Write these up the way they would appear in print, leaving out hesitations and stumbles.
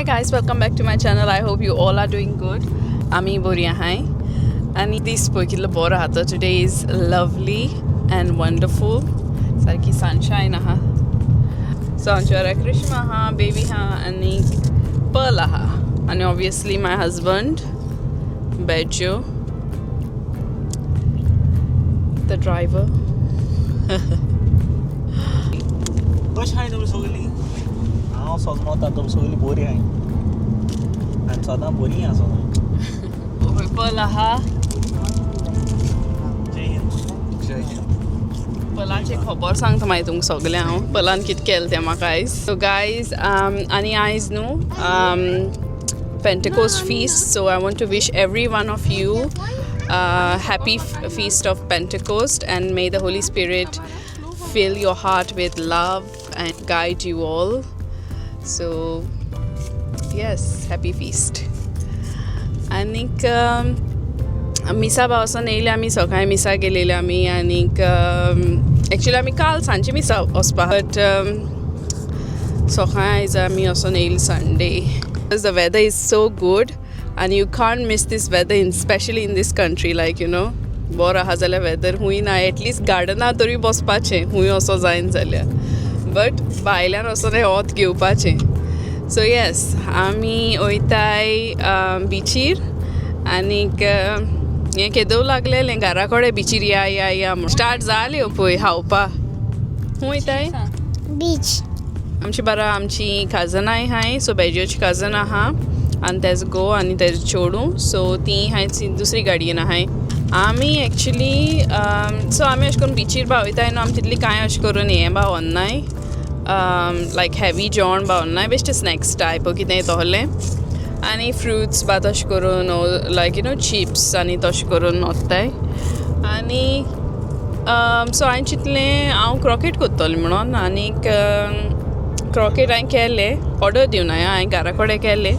Hi guys, welcome back to my channel. I hope you all are doing good. आमी बरी आहाय आनी दीस पळय कितलो बरो आहा तो. Today is lovely and wonderful. सारकी सनशायन आहा. सो आमच्या वांगडा कृष्णा आहा, बेबी आहा आनी पर्ल आहा आनी obviously my husband Bejo, the driver. कशें आहाय तुमी सगळीं? हांव सदां वता, तुमी सगळीं बरीं आहाय आनी सदां बरीं आहा सदां. पर्ल आहा. जय हिंद, जय हिंद. पलाचें खबर सांगता मागीर तुमकां सगळें हांव पलान कितें केलें तें म्हाका आयज. सो गायज, आनी आयज न्हू Pentecost feast, so I want to wish every one of you happy feast of Pentecost and may the Holy Spirit fill your heart with love and guide you all. So yes, happy feast. आनीक मिसा बा वचोन येयले आमी. सकाळी मिसा गेलेले आमी. आनीक एक्चुली आमी काल सांजचे मिसा वचपा, बट सकाळी आयज आमी वचोन येयले Sunday. The weather is so good and you can't miss this weather, in specially in this country. Like बरो आहा जाल्यार वेदर हुंय ना एटलिस्ट गार्डना तरी बसपाचें, हुंय असो जायना जाल्यार, बट भायल्यान वचोन हें वत घेवपाचें. सो येस, आमी वयताय बिचीर. आनीक हें केदो लागलेलें घरा कडेन बिचीर या या या म्हूण. स्टार्ट जाल्यो पळय खावपा. खूंय वयताय? बीच. आमची बारा आमची कजनाय आहाय. सो बेजोची कजन आहा आनी तेजो घोव आनी तेजो चेडूं. सो ती हांय दुसरी गाडयेन आहाय. आमी एक्चुली, सो आमी अशें करून बिचीर बा वयताय न्हू, आमी तितली कांय अशें करून हें बा व्हरनाय, लायक हेवी जेवण बा व्हरनाय. बेश्टे स्नॅक्स टायप कितें तोहलें आनी फ्रुट्स बा तशें करून, लायक you know chips आनी तशें करून व्हरताय. आनी सो हांवें चिंतलें हांव क्रॉकेट करतलें म्हणून. आनीक क्रॉकेट हांवें केलें, ऑर्डर दिवना, हांवें घरा कडेन केलें.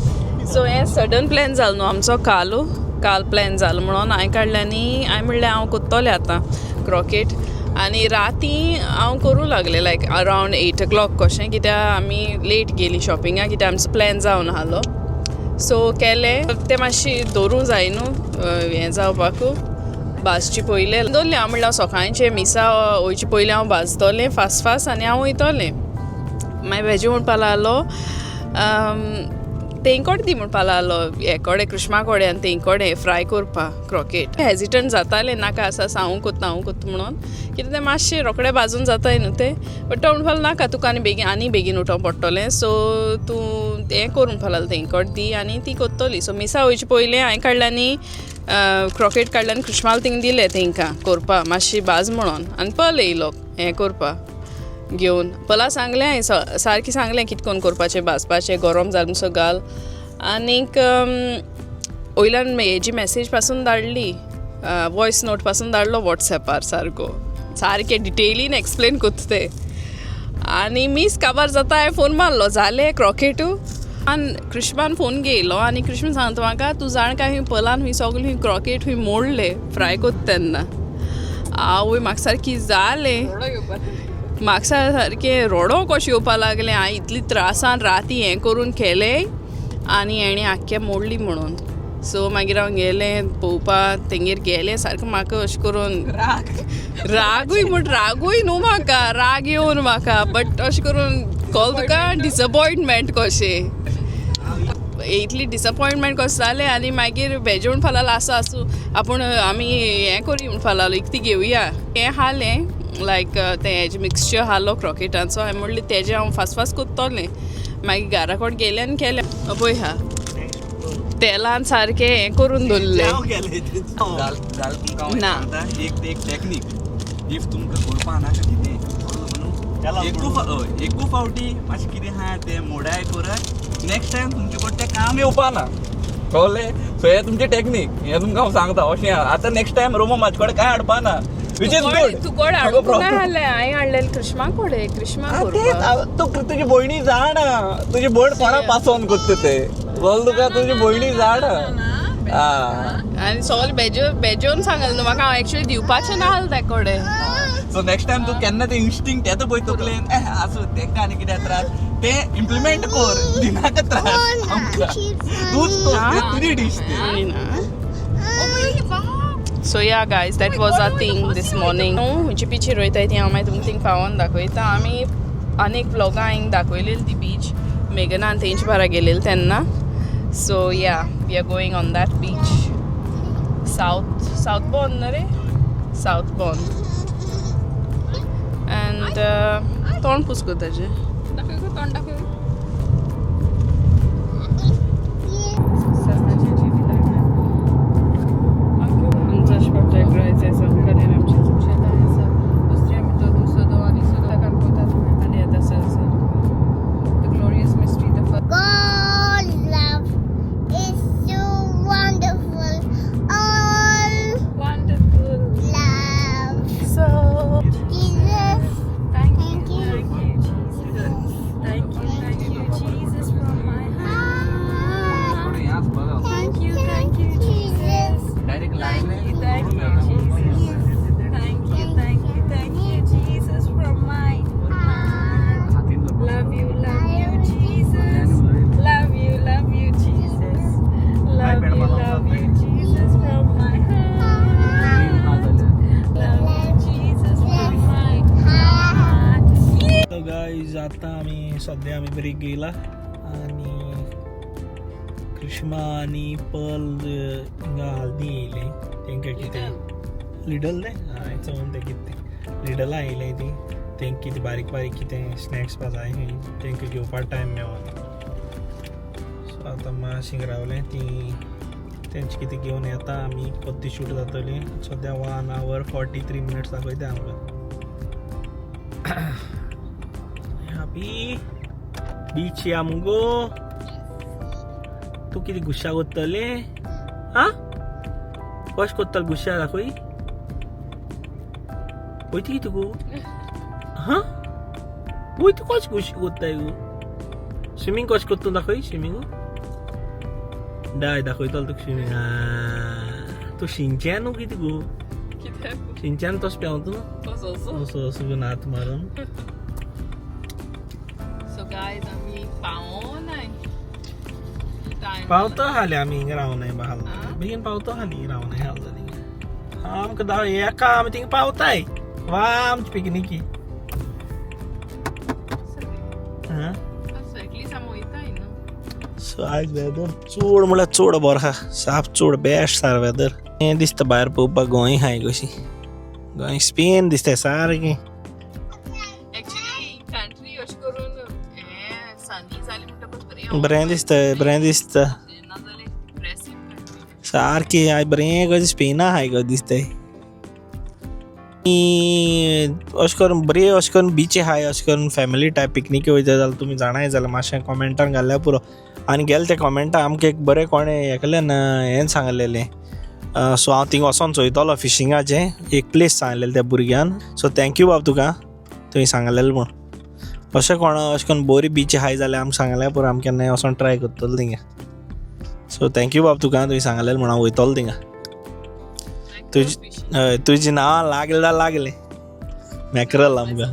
सो हें सडन प्लॅन जालो न्हू आमचो, कालू काल प्लॅन जालो म्हणून हांवें काडलें आनी हांवें म्हणलें हांव करतलें आतां क्रॉकेट. आनी राती हांव करूं लागलें, लायक अरावंड 8 ओ क्लॉक कशें, कित्याक आमी लेट गेलीं शॉपिंगाक, कित्याक आमचो प्लॅन जावन आसलो. सो केलें तें. मातशी दवरूंक जाय न्हू हें जावपाकू, भाजची पयलें दवरलें. हांव म्हणल्यार सकाळचें मिसा वयचे पयलीं हांव भाजतलें फास्ट फास्ट आनी हांव वयतलें. मागीर वेजू म्हणपा लागलो, तेंकोड दी म्हणपा लागलो, हे कडेन कृष्णा कडेन आनी तेंकोडे फ्राय करपा क्रॉकेट. हेजिटंट जातालें, नाका आसा हांव कोत्ता, हांव कोत्ता म्हणून, कितें तें मातशें रोखडें भाजून जाताय न्हू तें. बट तो म्हणपा नाका, तुका आनी बेगीन आनी बेगीन उठोवंक पडटलें, सो तूं हें कर म्हणपा लागलो, तेंकोड दी आनी ती कोत्तली. सो मिसा वयचे पयलें हांवें काडलें आनी क्रॉकेट काडलें आनी कृष्णाल थिंग दिलें तेंकां करपा, मातशी भाज म्हणून. आनी पल येयलो हें करपा घेवन. पला सांगलें हांवें, सारकें सांगलें कितें करून करपाचें, भाजपाचें, गरम जालें सो घाल. आनीक वयल्यान हेजी मॅसेज पासून धाडली, वॉयस नोट पासून धाडलो वॉट्सॅपार, सारको सारकें डिटेलीन एक्सप्लेन कोत्ता ते. आनी मीस काबार जाता, हांवें फोन मारलो, जालें क्रॉकेटू? आनी कृष्मान फोन घेयलो आनी कृष्ण सांगता म्हाका, तूं जाण काय हुंय पलान हुंय सगळें हुंय क्रॉकेट हुंय मोडले फ्राय कोत्ता तेन्ना. आवय, म्हाका सारकी जालें, म्हाका सारकें रोडो कशें येवपा लागलें. हांवें इतली त्रासान राती हें करून केलें आनी हेणें आख्खें मोडली म्हणून. सो मागीर हांव गेलें पळोवपा तेंगेर गेलें. सारकें म्हाका अशें करून राग. रागूय म्हण, रागूय न्हू, म्हाका राग येवन म्हाका, बट अशें करून कॉल तुका डिसअपॉयंटमेंट कशें, इतली डिसअपॉयंटमेंट कशें जालें. आनी मागीर भेजे म्हणपा लागलो, आसूं आसूं, आपूण आमी हें करूया म्हणपा लागलो, इकती घेवया. हें हालें, लायक तें हेजें मिक्सचर हालो क्रॉकेटांचो. हांवें म्हणलें तेजें हांव फास्ट फास्ट कोत्तोलें. मागीर घरा कडेन गेलें आनी केलें. पळय हा, तेलान सारकें हें करून दवरलें. हांव केलें. घाल घाल तुमकां हांव ना. सांगता, एक एक टेक्नीक. If तुमकां करपा नाका कितें तेलान एकू हय, एकू फावटी मातशें कितें आहा तें मोडाय करात, नेक्स्ट टायम तुमचे कडेन तें काम येवपा ना, कळ्ळें? सो हें तुमचें टेक्नीक, हें तुमकां हांव सांगता अशें आहा. आतां नेक्स्ट टायम रोमो म्हाजे कडेन कांय हाडपा ना, which is good. तुकोड हाडूंक ना हाडलें, हांवें हाडलेलें कृष्णा कडेन, कृष्णा करपा. तूं तुजी भयणी जाणा, तुजी भयण कोणा पासोन कोत्ता तें कळ्ळें तुका? तुजी भयणी जाणा. आनी सगळें बेजो बेजोन सांगलें न्हू म्हाका. हांव एक्चुअली दिवपाचें ना आसलें त्या कडेन. सो नेक्स्ट टायम तूं केन्ना ते इन्स्टिंक्ट येता पळय तकलेन, आसूं, तेंका आनी कित्याक त्रास. ते इम्प्लिमेंट कर, दिनाका त्रास आमकां. तूच कर, तुजी डीश ती. So yeah guys, that was our thing this morning. खंयची बिचीर वयताय ती हांव मागीर तुमकां थिंग पावोन दाखयता. आमी अनेक व्लॉगां हिंग दाखयलेली ती बीच, मेघनान तेंचे बारा गेलेली तेन्ना. So yeah, we are going on that beach, South Bon न्हू रे, सावथ बॉन. अँड तोंड पुस गो ताजें. तोंड दाखय. God's love is so wonderful. All Wonderful. love. So Jesus, thank you. Thank you, thank you, Jesus, from my heart. Thank you, thank you, Jesus. Direct Thank you, Jesus. Thank you, thank you, thank you, Jesus, from my heart. Love you, love you, Jesus. Love you, love you, Jesus. Love you, love you, Jesus, from my heart. Love you, Jesus, from my heart. So guys, आता आमी सद्या आमी break घेयला आनी कृष्मा आनी Pearl हिंगा हल्दी येयले. तेंकां कितें लिडल न्ही, हांवें चोवन तें कितें तें लिडला येयलें ती. तेंकां कितें बारीक बारीक कितें स्नॅक्स बा जाय खंय, तेंकां घेवपाक टायम मेवना. सो आतां मातशें रावलें ती तेंचे कितें घेवन येता, आमी परती शूट जातली. सद्या 1 hour 43 minutes दाखयता आमकां. हॅपी बीच या मुगो. तूं कितें गुस्सा कोत्तलें? आं, कशें कोत्तलें गुस्सा दाखय. वयता कितें गो? हां, वयता. कशें गुस्सा कोत्ताय गो? स्विमींग कशें कोत्ता तूं दाखय. स्विमींग डाय दाखयतलो तुका स्विमींग. तूं शिंच्यान न्हू कितें गो? कित्याक? शिंच्यान तशें पेंवता न्हू. असो असो. असो असो घेवन हात मारून. सो गायज, आमी पावोनाय. पावतो हाली आमी हिंगा रावनाय बा हाल, बेगीन पावतो हाली रावनाय हाल थिंगा. आमकां धा एका आमी थिंगा पावताय वा आमची पिकनिकी. हां. एटलीस्ट आमी वयताय न्हू. सो आयज वेदर चड म्हळ्यार चड बरो आहा, साप चड बेस्ट सार वेदर. हें दिसता भायर पळोवपाक गोंय आहाय कशी, गोंय स्पेन दिसता सारकें. एक्चुअली कंट्री अशें करून हें सनी जाली म्हणटकच बरें. बरें दिसता, बरें दिसता. नाजाल्यार डिप्रेसीव कंट्री. सारकें आयज बरें कशें स्पेना आहाय कशें दिसताय. अशें करून बरी अशें करून बीच आहाय, अशें करून फॅमिली टायप पिकनीक वयता जाल्यार तुमी जाणाय जाल्यार मातशें कॉमेंटान घाल्यार पुरो. आनी गेले ते कॉमेंटा आमकां एक बरें कोणें एकल्यान हें सांगलेलें. सो हांव थिंगा वचोन चोयतलो फिशिंगाचें एक प्लेस सांगलेलें त्या भुरग्यान. सो thank you बाब तुका, तुवें सांगलेलें म्हूण. अशें कोण अशें करून बरी बीच आहाय जाल्यार आमकां सांगल्यार पुरो, आमी केन्नाय वचोन ट्राय करतलो थिंगा. सो thank you बाब तुका, तुवें सांगलेलें म्हूण. हांव वयतलो थिंगा. तुजी हय, तुजी नांवां लागलें जाल्यार लागलें मॅकरल आमकां.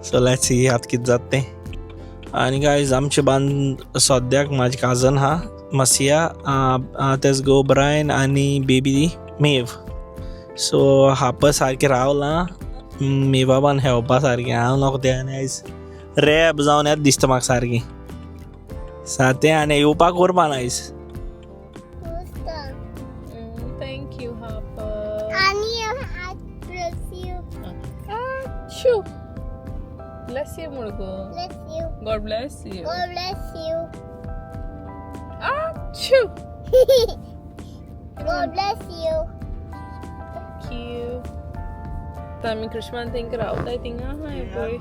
सो let's see आतां कितें जाता तें. आनी गायज, आमचे बांद सद्याक म्हाजे काजन आहा मसिया, तेजो घोव ब्रायन आनी बेबी मेव. सो हाप सारकें रावलां मेवाबान हेवपा सारकें. हांव नको तें. आनी आयज रॅप जावन येता दिसता म्हाका सारकें सातें आनी येवपाक करपा ना आयज. Thank you, Harper. Annie, I bless you. Achoo. Bless you, मुलगो. Bless you. God bless you. God bless you. Achoo. God bless you. Thank you. आतां आमी कृष्मान थिंग रावताय थिंगा आहाय पळय.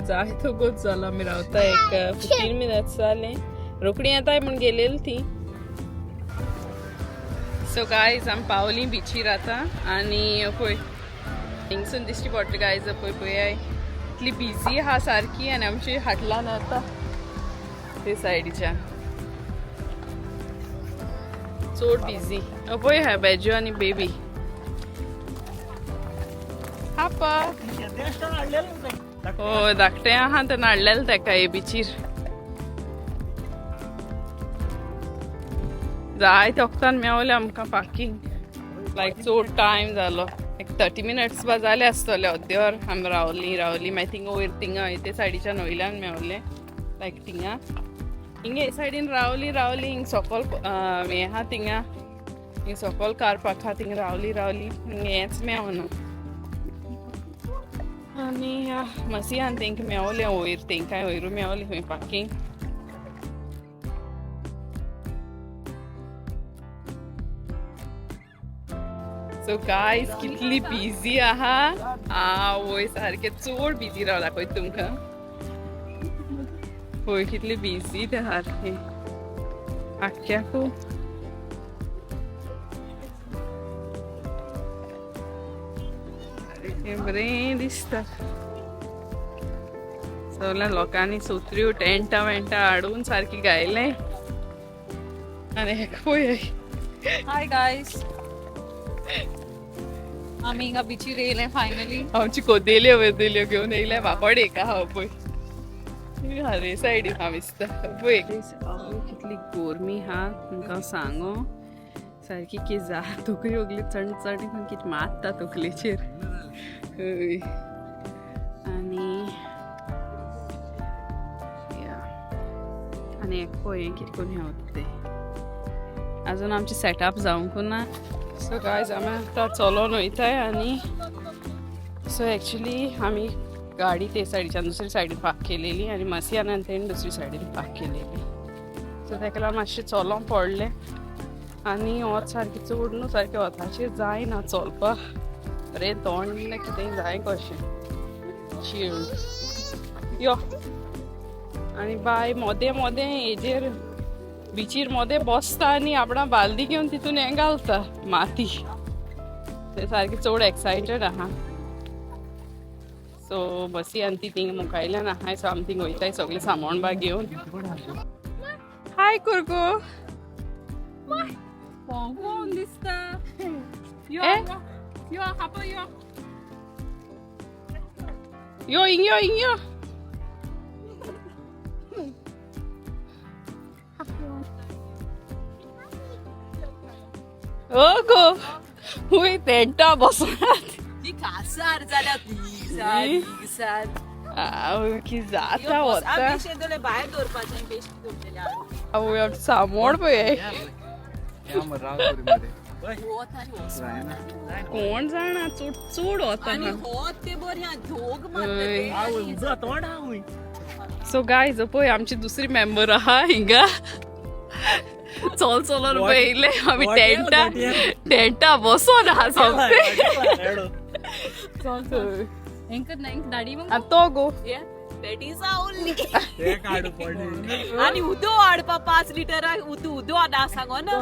जाय तो गोच जाला. आमी रावता एक 15 मिनट्स जालें, रोखडी येताय म्हूण गेलेली ती. सो गायज, आमी पावली बिचीर आतां आनी पळय थिंगसून दिश्टी पडटा गायज. पळय पळय, इतली बिजी आहा सारकी आनी आमची हाटलान आतां ते सायडीच्यान चड बिजी. पळय हा बेजो आनी बेबी. हापा हो धाकटें आहा तेन्ना हाडलेलें तेका हे बिचीर. जायते वखदान मेवलें आमकां पार्कींग. लायक चड टायम जालो, एक 30 मिनट्स बा जाले आसतले अद्यार आमी रावलीं रावलीं. मागीर थिंगा वयर थिंगा ते सायडीच्यान वयल्यान मेवलें. लायक थिंगा हिंगा हे सायडीन रावलीं रावलीं. हिंग सकल हें आहा थिंगा, हिंग सकल कार पार्क आहा, थिंगा रावलीं रावलीं. हिंगा हेंच मेवना. आनी मसियान तेंकां मेवलें वयर, तेंकां वयरूय मेवलें खंय पार्कींग. सो गायज, कितली बिजी आहा. आवय, सारकें चड बिजी रावला दाखयता तुमकां. पळय कितली बिजी तें सारकें आख्ख्याकू. सारकें बरें दिसता. सगल्या लोकांनी सुत्र्यो टेंटां वेंटां हाडून सारकी गायलें. आनी हेका पळय. हाय गायस, आमी हिंगा बिचीर येयले फायनली. आमची कोदेल्यो वेदेल्यो घेवन येयल्या बाकोडे एका हांव पळय हरे सायडीन हांव दिसता पळय. कितली गोरमी हा तुमकां सांगो. सारकी की जा तकली वगली चणचण करून कितें मारता तकलेचेर. हय, आनी या आनी एक पळय हें कितें करून हें वता तें. अजून आमचें सेटअप जावंक ना. सो गायज, आमी आतां चलोन वयताय. आनी सो एक्चुली आमी गाडी ते सायडीच्यान दुसरी सायडीन पार्क केलेली आनी मासियान तेणी दुसरी सायडीन पार्क केलेली. सो ताका लागून मातशें चलोंक पडलें. आनी वत सारकें चड न्हू, सारकें वताचेर जायना चलपाक. बरें तोंड कितें जाय कशें शिळ यो. आनी बाय मोदें मोदें हेजेर बिचीर मोदें बसता आनी आपणा बालदी घेवन तितून हें घालता माती. ते सारकें चड एक्सायटेड आहा. सो बसी आनी ती थिंग मुखायल्यान आहाय. सो आमी थिंग वयताय सगळें सामान बा घेवन. हाय कुरगो. कोण दिसता? यो. ए? यो हापो यो. यो हिंग यो, हिंग यो. ओ गो हुय तेंटा बसनात. ती कासार जाल्या ती सार. आवय की जाता वता. भायर दवरपाचें बेश्ट दवरलेलें. आवय, आमचें सामोण पळय. वत आनी वचपा. कोण जाणा, चड चड वता. आनी होत ते बरें धोग मारता. सो गायज, पळय आमची दुसरी मेंबर आहा हिंगा. चल चलोन पळयले आमी टेंटा टेंटा बसोन आहा सोमते. हेंका हेंक दाडी मग. आनी तो गो बेटीसा उरली आनी उदो हाडपा 5 लिटराक उदो उदो ना सांगो ना.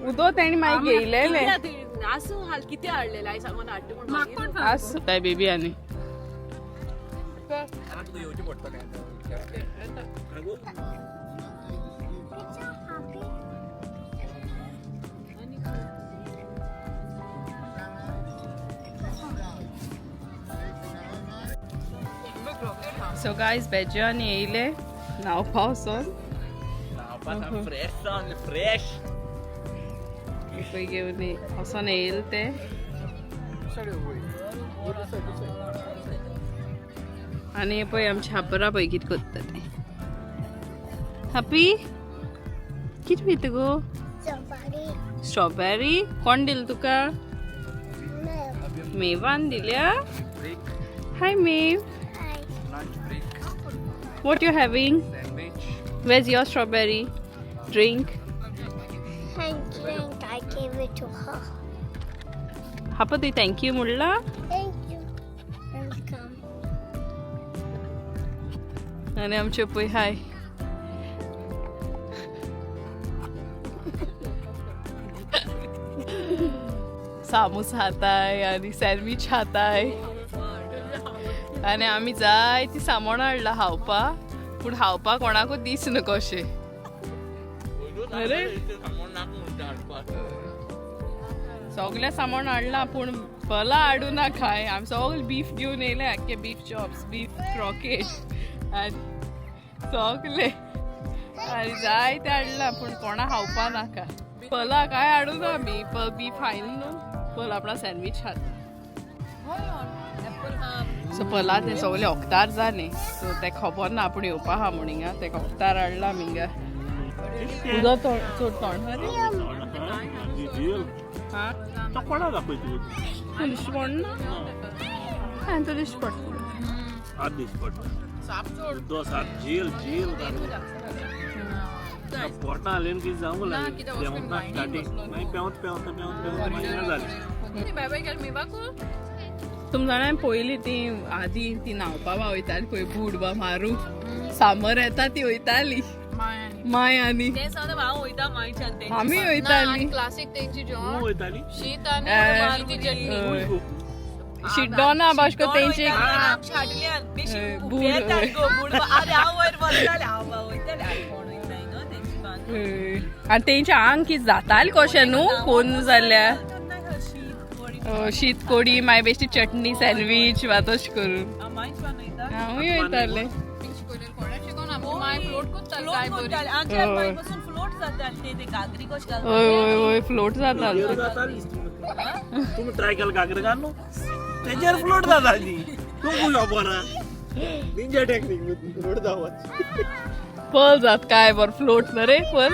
उदो तेणी मागीर घेयलेलें. आसूं हाल कितें हाडलेलें हांवें सांगून हाडटा म्हूण. आसूं काय बेबी. आनी येवचें पडटलें. It's so happy. So guys, बेजॉन येयले न्हांवपा वचोन. फ्रेश जावन फ्रेश. पळय घेवन वचोन येयले ते. आनी पळय आमची हापरा पळय कितें करता ते. हॅपी कितें पिता गो? Somebody. Strawberry कोण दिली तुका? No. मेवान दिल्या. Break. Hi Mev. Hi. Lunch break. What you having? Sandwich. Where's your strawberry drink? And drink. I gave it to her. हापा तुवें thank you म्हणला? Thank you. Welcome. आनी आमचे पळय हाय. सामोस खाताय आनी सँडवीच खाताय. आनी आमी जायती सामान हाडला खावपा, पूण खावपा कोणाकूच दीस न्हू कशें. अरे. सगळें सामान हाडलां पूण फलां हाडूं ना खाय. आमी सगळे बीफ घेवन येयले, आख्खे बीफ चॉप्स, बीफ क्रॉकेट आनी सगळे आनी जायते हाडलां, पूण कोणा खावपा नाका. पलां काय हाडूं ना आमी, पल बीफ खायना न्हू, पल आपणा सँडवीच खाता. सो पला ते सगळे ओक्तार जाले, सो ते खबर ना आपूण येवपा आहा म्हूण हिंगा तेका ओक्तार हाडला आमी हिंगा. उदक तोंड चड तोंड हा. तो कोणा दाखय तुका? तूं दिश्टी पडना? हांवें तो दिश्टी पडटा. हात दिश्टी पडटा. उदो सात झील झील पोटां हालेन कितें जावंक लागलें पेंवतना स्टार्टींग, मागीर पेंवत पेंवता पेंवत पेंवत मागीर जालें. तुम जाणा पयलीं ती आदी ती न्हांवपा वयताली पळय, बूड बा मारू सामर येता ती वयताली माय आनी तें सांगता हांव वयता मायच्यान. आमी वयताली. क्लासिक तेंची तूं जेवण वयताली? शीत आनी ती चटणी. हय. शिड्डोना बाश्को तेंची. हाडल्यान बेशी. बूड. अरे हांव वयर वताले, हांव वयताले, कोण वयताय न्हू तेंची बांद. हय. आनी तेंच्या आंग कितें जातालें कशें न्हू कोन्न जाल्यार. शीत कोडी. शीत कोडी, मागीर बेश्टी चटणी सँडवीच वा तशें करून. मायच्यान वयता. हांवूय वयतालें. कोणा शिकोन आमची माय फ्लोट कोत्ताली फ्लोट काय बरी. कोत्ताले आमच्या माय पासून, फ्लोट जाताले ते ते घागरी कशें घालता. हय हय हय, फ्लोट जातालें. जाताली. तुमी ट्राय केलो घागरा घालून? तेजेर फ्लोट जाताली. तुमकां खबर आहा निंजा टेक्नीक फ्लोट जावपाची. पल जात काय बरो फ्लोट न्हू रे पल.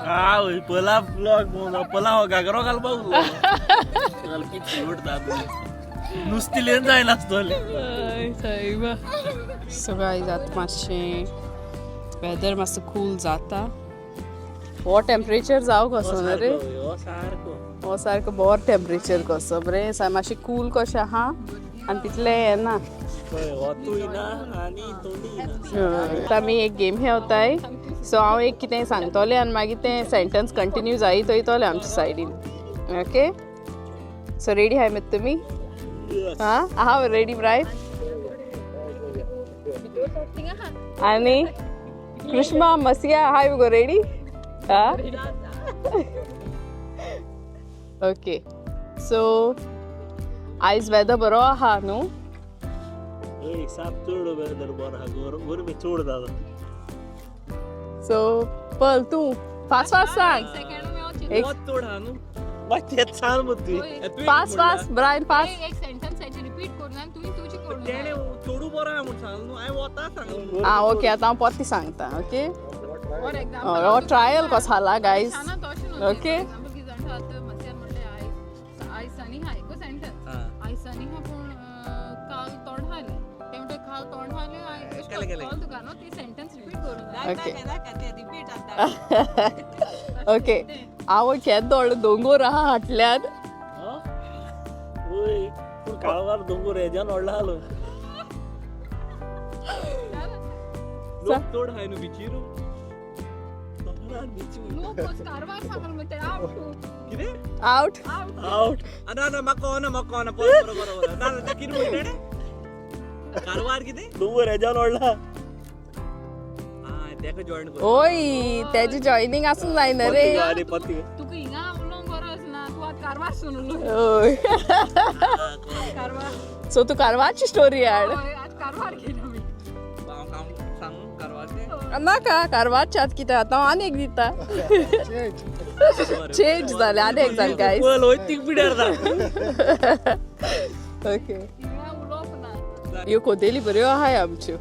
हा पला ब्लॉग पला हो घागरो घालपाक उरलो. फ्लोट जाता नुस्ती लेन जायनासतलें. हय सायबा. सो गायज, आतां मातशें वेदर मातसो कूल जाता. हो टेम्परेचर जावं कसो न्हू रे? हो सारको. हो सारको बरो टेम्परेचर कसो बरें मातशें कूल कशें आहा आनी तितलें येना. पळय वतूय ना आनी थंडी ना. आतां आमी एक गेम खेळताय. सो हांव एक कितें सांगतलें आनी मागीर तें सेंटन्स कंटिन्यू जायत वयतलें आमच्या सायडीन. ओके, सो रेडी आहाय मरे तुमी? आं, आहा रेडी ब्रायट आनी कृष्णा मसिया आहाय मुगो रेडी? आं, ओके. सो आयज वेदर बरो आहा न्हू? एक साप चड वेदर बरो आहा, गरमी चड जाता. सो पल तूं फास्ट फास्ट सांग. सेकंड. एक वत चड आहा न्हू. मागीर तेच सांग मग तुवें. Fast fast Brian, fast. एक सेंटन्स हाची रिपीट करून आनी तुवें तुजी करून. तेणें चोडू बरो आहा म्हूण सांगलें न्हू, हांवें वता सांगलें न्हू. आं ओके, आतां हांव परती सांगता. ओके. फॉर एक्झाम्पल, हो ट्रायल कसो जाला गायज. ना तशें न्हू. ओके. एक्झाम्पल कितें जाणा, आतां मसियान म्हणलें आयज आयज सनी हा, एकूच सेंटन्स, आयज सनी हा पूण काल तोंड हालें. ते म्हणटा काल तोंड हालें. केलें, केलें. कॉल तुका न्हू ती सेंटन्स रिपीट करूं जाय. ओके. दाखय रिपीट आतां. ओके, हांव केदो व्हडलो दोंगोर आहा हाटल्यान. वय, पूण काळवार दोंगोर हेज्यान व्हडलो आलो. लोक चड आहाय न्हू बिचीर. दोंगरार बिची. लोक कारवार सांगल म्हणटा आवट. कितें? आवट. आवट. ना ना, म्हाका कळना, म्हाका कळना. बरो बरो बरो बरो. ना ना, तें कितें म्हणटा तेणें? कारवार कितें? दोंगोर हेज्यान व्हडलो. आं, तेका जॉयन कर. ओय, तेजी जॉयनींग आसूंक जायना रे. आनी पत्ती. तुका हिंगा उलोवंक गरज ना, तूं आतां कारवार सून उलोय. ओय, सो तूं कारवारची स्टोरी हाड. हय, आज कारवार घेयला आमी. हांव हांव सांगू कारवारचें? नाका, कारवारचें आतां कितें, आतां हांव आनी एक दिता. चेंज जालें आनी एक जालें गायज. पळ वयतीक पिड्यार जा. ओके. हिंगा उलोवप ना. ह्यो कोदेली बऱ्यो आहाय आमच्यो.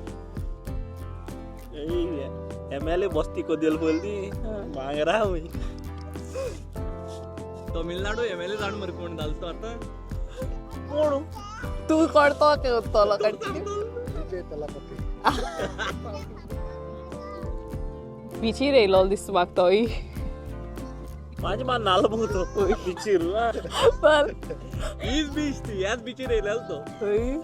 एमएलए बस्ती कोदेल पळय ती भांगरा वय. तमिळनाडू एमएलए जाण मरे कोण जालो तो आतां. कोण? तूं करतो करतलो कंटिन्यू. बिचीर येयलो दिसता म्हाका तोय. म्हाजे मान नालो मुगो तो बिचीर. पर हीच बीच ती, ह्याच बिचीर येयलेलो तो. हय.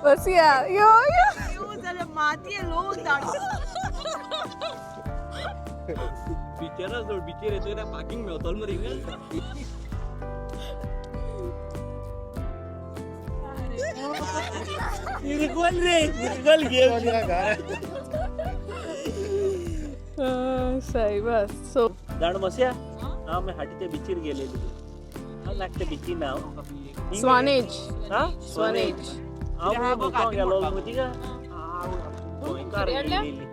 बसया यो यो. जाल्यार मातये लोक धाडटा. बिचेरा सोड, बिचीर येतकीर पार्किंग मेवतलो मरे हिंगा. इरगोल रे इरगोल घेऊन. साईबास सो जाण मस्या आमी हाटी ते बिचीर गेलेली. हांव लागते बिची नाव स्वानेज. हा स्वानेज. हांव मुखाव गेलो मग तिका गोंयकार गेलेली.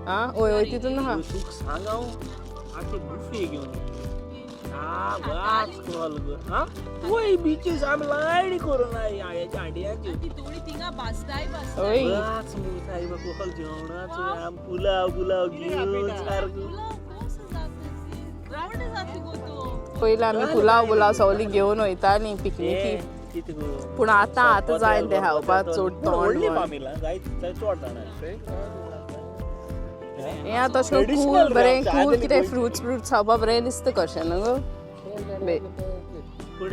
हा ओय ओय तितून हा. तुका सांग हांव आखे बुफे घेवन हा बाच कॉल गो. हा वय बिचीस आमी लायणी करून हेच्या हांड्याची. ती थोडी थिंगा भाजताय भाजताय. ओय बाच मुगो सायबा कोल जेवणाचो आम पुलाव पुलाव घेवन सारको. पुलाव कसो जाता? रावंड जाता गो तो. पयलीं आमी पुलाव बुलाव सगळी घेवन वयतालीं पिकनिकी. कितें गो? पूण आतां आतां जायना तें खावपाक चड पूण तोंड व्हडली म्हण. फामिला जायत जायत चड जाणां. हें आतां अशें कूल बरें कूल कितें फ्रुट्स फ्रुट्स खावपा बरें दिसता कशें न्हू गो. बे पूण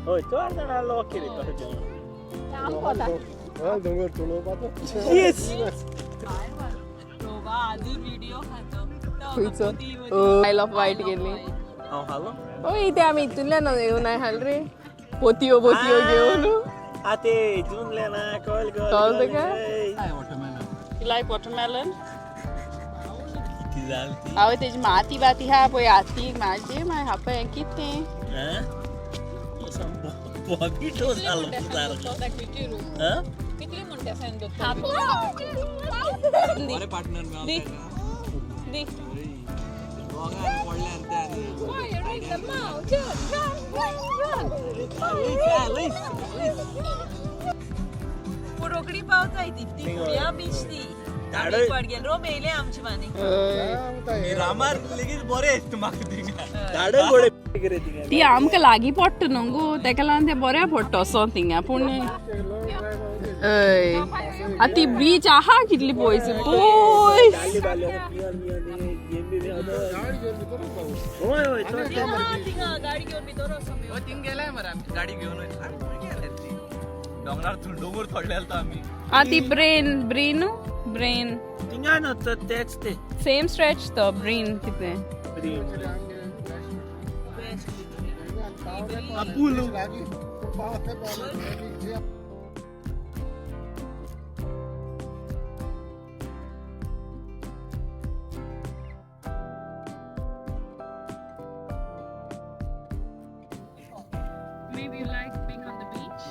हय चड जाणां लोक कितें तशें जेवण. Yes. रोवा आजून व्हिडिओ खातो. खंयचो आयल ऑफ वायट गेली. हांव हालो. ओय ते आमी हितूंतल्यान येवन हाल रे पोतयो पोतयो घेवन. आ ते हितूंतल्यान आ कळ्ळें. कळ्ळें तुका? कळ्ळें. You like watermelon? कितें जालें ती? हांवें तेजी माती बाती आहा पळय हाती म्हाजी मागीर हापय हें कितें. हा? बॉबिटो जालो सारको. हा? कितली म्हणटा सांग. बरे पार्टनर मेळ्ळो दी. दोगां आनी पडले आनी ते आनी पूण रोखडी पावताय ती ती फुड्या बीच ती. धाडय. पड गेलो रोम येयले आमचे माने. मिरामार लेगीत बरें दिसता म्हाका थिंगा. धाडय गोडे कितें थिंगा. ती आमकां लागीं पडटा न्हू गो तेका लागून तें बऱ्या पडटा असो थिंगा. पूण हय आतां ती बीच आहा कितली पयस पयस. धाडली बाली आतां पिवन बिवन गेम बी हय हय चड. थिंगा गाडी घेवन भितर वचोन. थिंग गेलाय मरे आमी गाडी घेवन आमी खंय गेले ती दोंगरार दोंगर थोडले आमी. आ ती ब्रेन ब्रेन ब्रेन थिंगा न्हू तर तेच ते. सेम स्ट्रेच तो ब्रेन कितें. पूल. Maybe you like being on the beach,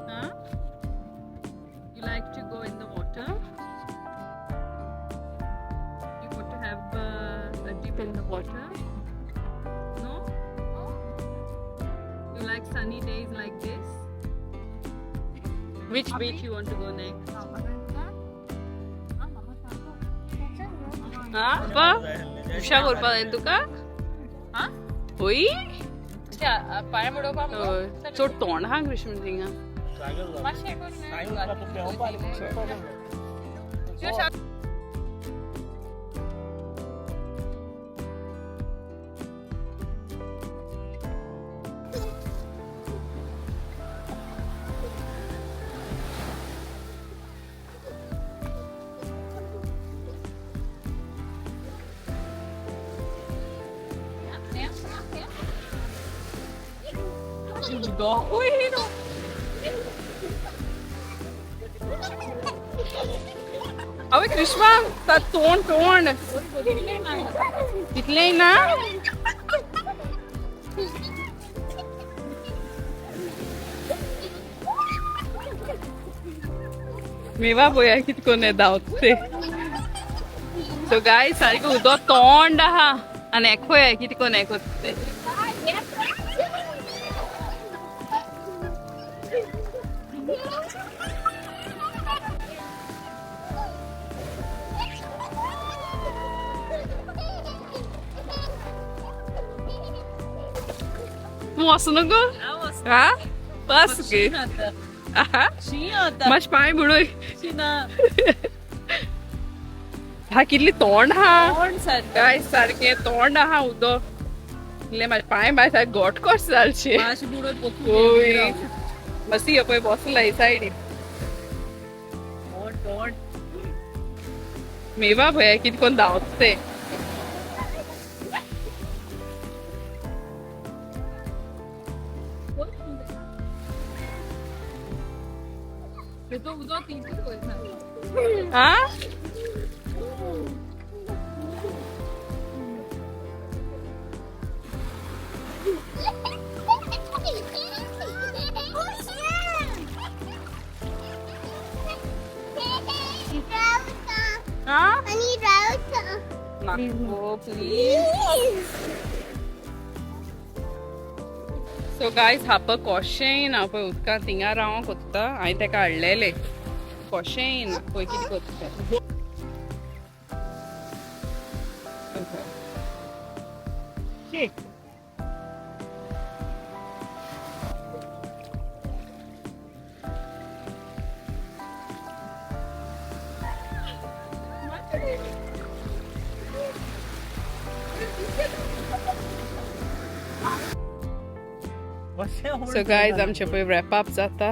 huh? You like to go in the water. You want to have a dip in the water. No? You like sunny days like this? Which beach you want to go next? हा पा उषा करपा जाय तुका. होय पांय बुडोवपा. हय चड तोंड आहा कृष्ण थिंगा. अवे कृष्णा ता तोंड तोंड तितलें ना. मेवा पळया कित कोन्न धांवता ते. सो गायज सारकें उदक तोंड आहा आनी एक पळया कितें कोन्न हें करता ते. तूं वचूं नको. हा बस गे. आहा शी आता. मातशें पांय बुडय. शी ना. हा कितली तोंड आहा. कोण सारकें. गायज सारकें तोंड आहा उदक. इल्लें म्हाजे पांय बाय सारकें घोट कशें जालशें. मातशें बुडोवन ओय बसी पळय बसला ही सायडीन. तोंड तोंड. मेवा पळय कितें कोन्न धांवता ते. तो उदक तितूच वयता. हा. हा. I need water. नको प्लीज. सो गायज, हाप कोशें येना पळय उदकांत, थिंगा रावोंक कोत्ता. हांवें तेका हाडलेलें, कोशें येना पळय कितें कोत्ता तें. सो गायज, आमचें पळय रॅप अप जाता,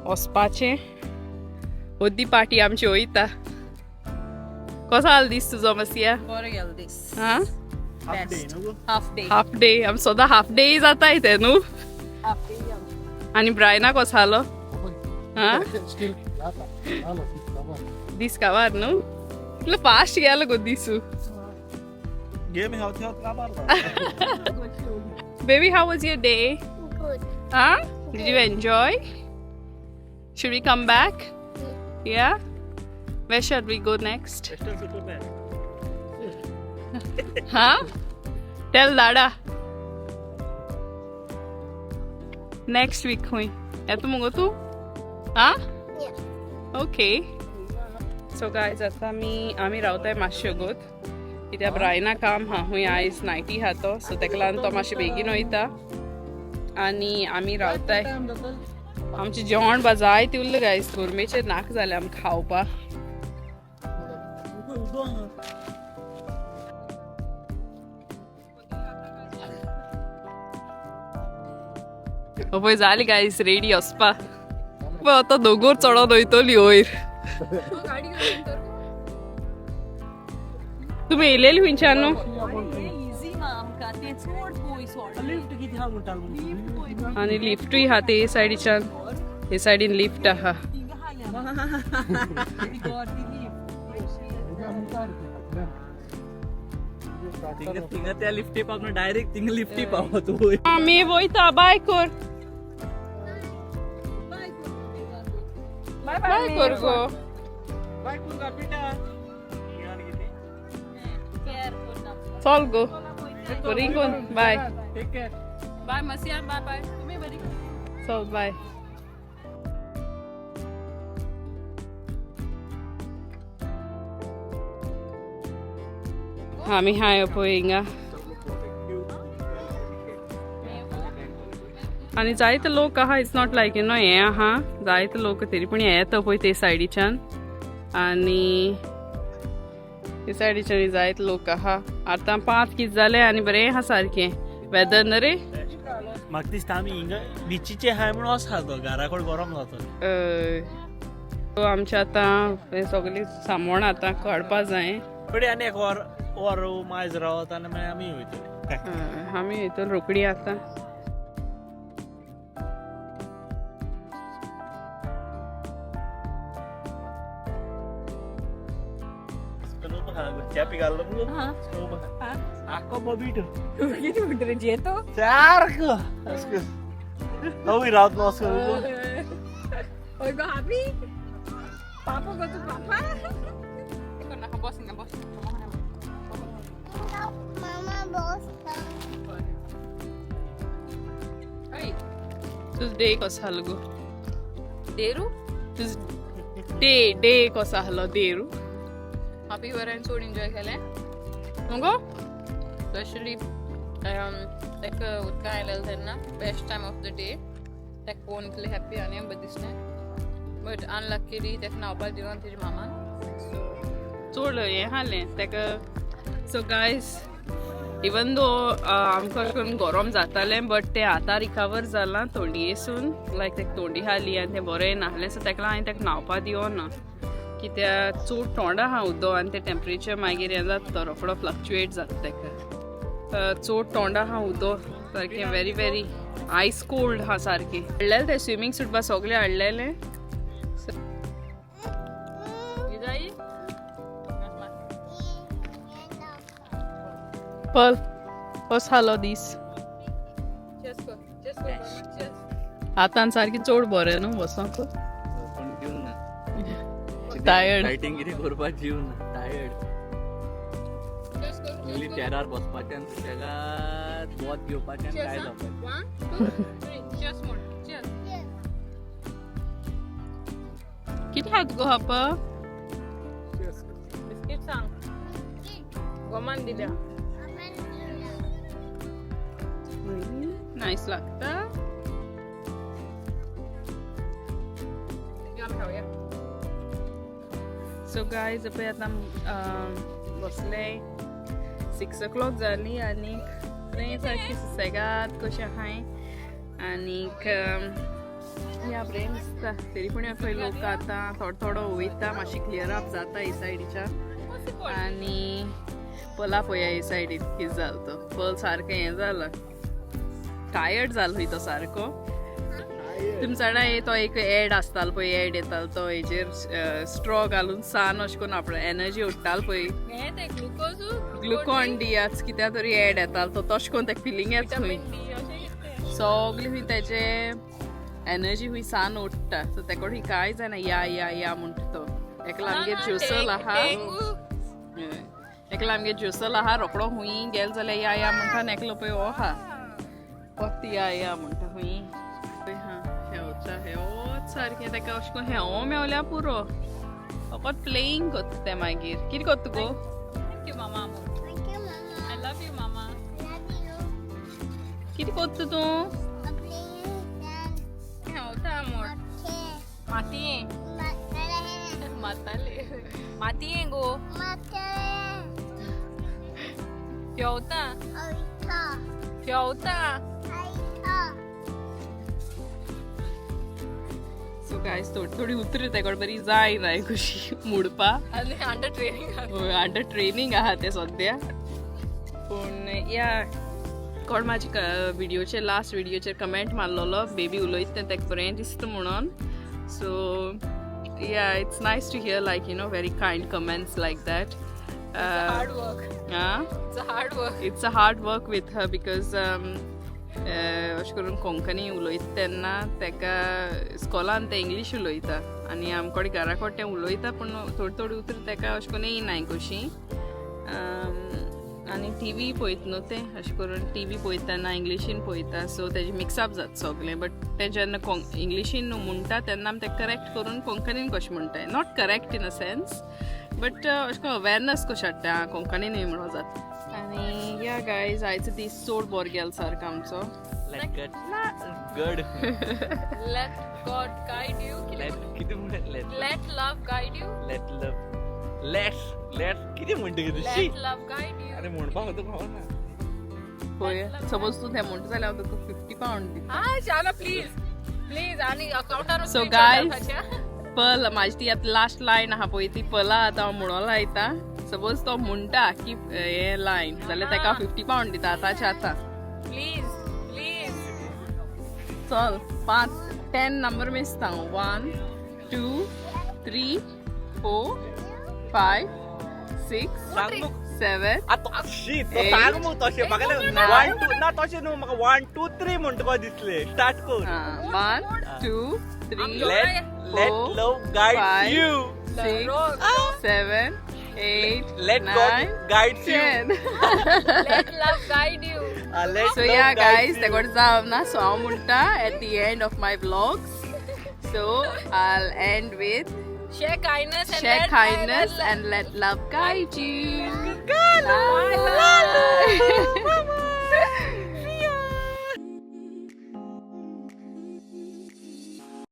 वचपाचें. अर्दी पार्टी आमची वयता. कसो आलो दीस तुजो मसिया? बरो गेलो दीस. हा. Best half day. Half day, आम सदां हाफ डे जाताय ते न्हू. Half day. आनी ब्रायना कसो आलो? हा, दीस काबार न्हू, इतलो फास्ट गेलो गो दिसू. गेम हेवत हेवत काबार. Baby, how was your day? Good. Huh? Did you enjoy? Should we come back? Yeah? Where should we go next? Huh? Tell Dada. Next week खंय येता मुगो तूं? हा. Yeah. Okay. So guys, आतां आमी रावताय मातशे वोगोत, कित्याक ब्रायना काम हा खूंय, आयज नायटी हा तो, सो तेका लागून तो मातशें बेगीन वयता आनी आमी रावताय. आमचें जेवण बा जाय ती उरलें गायज, गोरमेचेर नाका जालें आमकां खावपाक. पळय जाली गायज रेडी वचपा. पळय आतां दोगोर चडोन वयतली वयर. गाडी घेवन तर. तुमी येयलेली खंयच्यान न्हू? इजी मा आमकां तें चड पयस. लिफ्ट किती हा म्हणटा. आनी लिफ्टूय आहा ते सायडीच्यान, हे सायडीन लिफ्ट आहा. थिंगा त्या लिफ्टी पावना, डायरेक्ट थिंगा लिफ्टी पाव तूं. आमी वयता, बाय कर, बाय कर गो. बाय कुरगा बेटा. चल गो, बरी कोन, बाय. Take care. Bye मसिया, bye bye. तुम्ही बरी. चल बाय. आमी हाय पळय हिंगा आनी जायते लोक आहा. It's not like you know हें आहा, जायते लोक तरी पूण हे येता पळय ते सायडीच्यान, आनी ते सायडीच्यान जायते लोक आहा. आतां 5 कितें जालें आनी बरें आहा सारकें वेदर न्हू रे. म्हाका दिसता आमी हिंगा बिचीचे हाय म्हणून असो तो घरा कडेन गरम जाता. सो आमचें आतां हें सगळें सामोण आतां काडपा जाय. फुडें आनी एक वर वर मायज रावत आनी मागीर आमी वयतले. आमी हितून रोकडी आतां. चॅपी घाल्लो मुगो. आक्को बबीट. कितें म्हणटा रे जेतो? सारको तोवूय रावतलो असो. हय गो हापी पापा गो, तूं पापा. बस हिंगा बस. Mama bosta. तुजो डे कसो आसलो गो? देरू. तुजो डे कसो आसलो देरू? हापी बरें, चड एन्जॉय केलें. मुगो. स्पेशली ताका उदकां आयलेलें तेन्ना, best time of the day. ताका पळोवन इतलें हॅप्पी आनी बरें दिसलें, बट अनलक्कीली ताका न्हांवपाक दिवन तेजे मामान, सो चड हें आसलें ताका. सो गायज, इवन दो आमकां अशें करून गरम जातालें, बट तें आतां रिकवर जालां थंडयेसून. लायक ताका थंडी आसली आनी तें बरें नासलें, सो ताका हांवें ताका न्हांवपा दिवना, कित्याक चड थोंड आहा उदक आनी तें टेम्परेचर मागीर हें जाता, तो रोकडो फ्लक्चुएट जाता ताका. चड थोंड आहा उदक, सारकें व्हेरी व्हेरी आयस कोल्ड आहा सारकें. हाडलेलें तें स्विमींग सूट बा सगळें हाडलेलें. पल कसो जालो दीस? आतां सारकी चड बरें न्हू बसोंक. पण जीव ना. Tired. डायटींग कितें करपाक जीव ना, टायर्ड. पयलीं चेरार बसपाचें आनी सुशेगाद वत घेवपाचें आनी काय जावपाचें. 1 2 3 चीयर्स मोड, चीयर्स. कितें खात गो हाप? बिस्कीट सांग, गोमान दिल्या. नायस लागता. यो आमी खावया. सो गायज, पळय आतां बसले, 6 o'clock जाली आनी बरें सारकें सुसेगाद कशें आहाय. आनीक या बरें दिसता. तरी पूण खंय लोक आतां थोडो थोडो वयता, मातशें क्लियर अप जाता ही सायडीच्यान. आनी पला पळया ही सायडीन कितें जालें तो. पल सारकें हें जालां, टायर्ड जालो खंय तो सारको. तुमच्या जाणा तो एक एड आसतालो पळय, एड येतालो तो हेजेर स्ट्रॉ घालून सान अशें करून आपलो एनर्जी उडटालो पळय. हें तें ग्लुकोज. ग्लुकॉन डी आज कित्या तरी एड येतालो तो, तशें करून तेका फिलींग येता खंय. विटामीन डी अशें कितें. सगळी खंय तेजे एनर्जी खंय सान उडटा. सो तेका खंय कांय जायना, या या या म्हणटा तो. एकलो आमगेर ज्युसल आहा, एकलो आमगेर ज्युसल आहा, रोकडो हुंय गेलो जाल्यार या या म्हणटा. आनी एकलो पळय हो आहा, फक्त या या म्हणटा हुंय. पळय हा हेवता हेवत सारकें तेका अशें करून हेवो मेवल्या पुरो, फकत प्लेईंग कोत्ता तें. मागीर कितें कोत्ता गो? Thank you mama. Thank you, Mama. I love you mama. Love you. कितें कोत्ता तूं? I'm playing and हेवता mode. Okay. मातये. Matale. माताले मातये गो. Matale. हेवता. Oita. हेवता. Oita. So guys, थोडी थोडी उतरां तेका बरी जायना कशी मोडपा. आनी अंडर ट्रेनिंग. अंडर ट्रेनिंग आहा तें सद्या. पूण या कोण म्हाजे व्हिडियोचेर, लास्ट व्हिडियोचेर कमेंट मारलेलो, बेबी उलयता तें तेका बरें दिसता म्हणून. So yeah, it's nice to hear like very kind comments like that. Hard work. It's a hard work. It's a hard work with her because अशें करून कोंकणी उलयता तेन्ना तेका इस्कॉलान तें इंग्लीश उलयता आनी आमकोडे घरा कडेन तें उलयता, पूण थोडी थोडी उतरां तेका अशें करून येयनाय कशीं. आनी टी व्ही पळयता न्हू तें, अशें करून टी व्ही पळयतना इंग्लिशीन पळयता, सो तेजें मिक्सअप जाता सगलें. बट तें जेन्ना इंग्लिशीन म्हणटा तेन्ना आमी तें करेक्ट करून कोंकणीन कशें म्हणटाय, not correct in a sense but अशें करून अवेरनस कशें हाडटा, आं कोंकणीन न्हय म्हणून जाता. आनी या गायज, आयचो दीस चड बरो गेलो सारको आमचो. Let गड Let God guide you. Let कितें म्हणटा let? Let love guide you. Let love, let's let's कितें म्हणटा कितें शी. Let love guide you. अरे म्हणपाक तुका खबर ना. पळय, सपोज तूं तें म्हणटा जाल्यार हांव तुका 50 पावंड दिता. हा शाना, प्लीज प्लीज. आणि अकाउंटार. So, guys, पल म्हाजी ती आतां लास्ट लायन आहा पळय, ती पला आतां हांव म्हणून लायता. सपोज तो म्हणटा की हे लायन जाल्यार तेका 50 पावंड दिता आतांचे आतां. Please please. चल, 5 10 नंबर मेजता हांव. 1 2 3 4 5 6 सांग मग. 7. आतां शी तो Eight. सांग मग तशें म्हाका 1 2 ना, तशें न्हू, म्हाका 1 2 3 म्हणटा कशें दिसलें, स्टार्ट कर. 1 2 3 let let Four, love guide five, you. 6 7 8 let God 9 guide you. 10. Let love guide you. Let so yeah guys, तेकोड जाव ना. सो हांव म्हणटा at the end of my vlogs, so I end with share kindness. Share kindness and let love guide you.